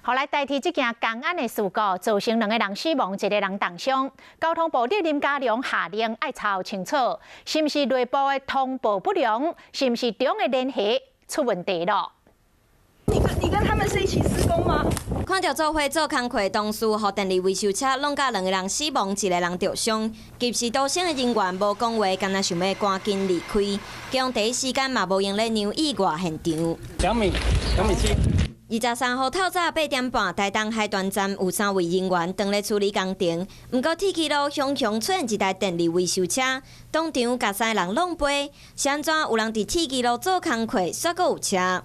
予來台鐵這件工安的事故，造成兩个人死亡，一个人重傷。交通部長林佳龍下令愛查清楚，是毋是內部的通報不良，是毋是中的聯繫出問題囉？你跟他們是一起施工嗎？看著做伙做工課同事，予電力維修車挵甲兩个人死亡，一个人著傷。及時逃生的人員無講話，敢若想欲趕緊離開。警第一時間嘛無閒咧讓意外現場。2米，2米7。23號透早8點半，台東海端站有三位人員當咧處理工程，毋過鐵枝路雄雄出現一台電力維修車，當場共三个人挵飛。是按怎有人佇鐵枝路做工課，煞閣有車？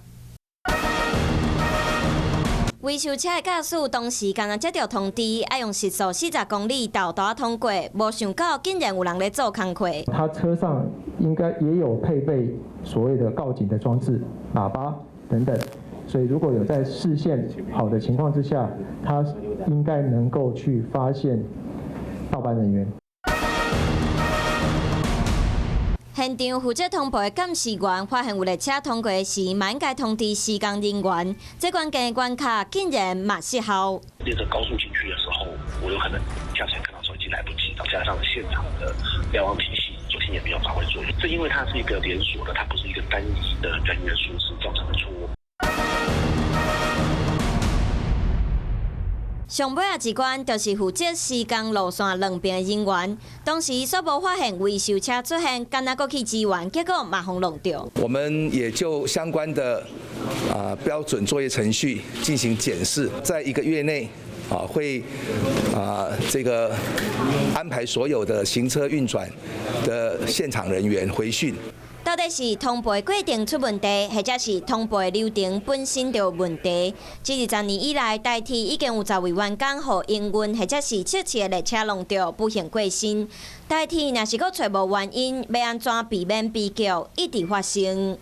維修車的駕駛當時敢若接著通知，愛用時速40公里沓沓通過，無想到竟然有人咧做工課。他車上應該也有配備所謂的告警的裝置、喇叭等等，所以如果有在視線好的情況之下，他應該能夠去發現盜班人員。現場負責通報的監視員發現有列車通過時，嘛應該通知施工人員。這關鍵關卡竟然嘛失效。列車高速進去的時候，我有可能跳起來看到時候已經來不及，加上現場的瞭望體系昨天也沒有發揮作用。正因為它是一個連鎖的，它不是一個單一的人員疏失造成的錯誤。上尾仔一關就是負責施工路線兩邊的人員，當時煞無發現維修車出現，敢若閣去支援，結果嘛予挵著。我們也就相關的標準作業程序進行檢視，在一個月內會這個安排所有的行車運轉的現場人員回訓。到底是通報過程出問題，或者是通報流程本身就有問題？這20年以來，台鐵已經有10位員工予營運或者是測試的列車挵著，不幸過身。台鐵若是閣揣無原因，欲按怎避免悲劇一直發生？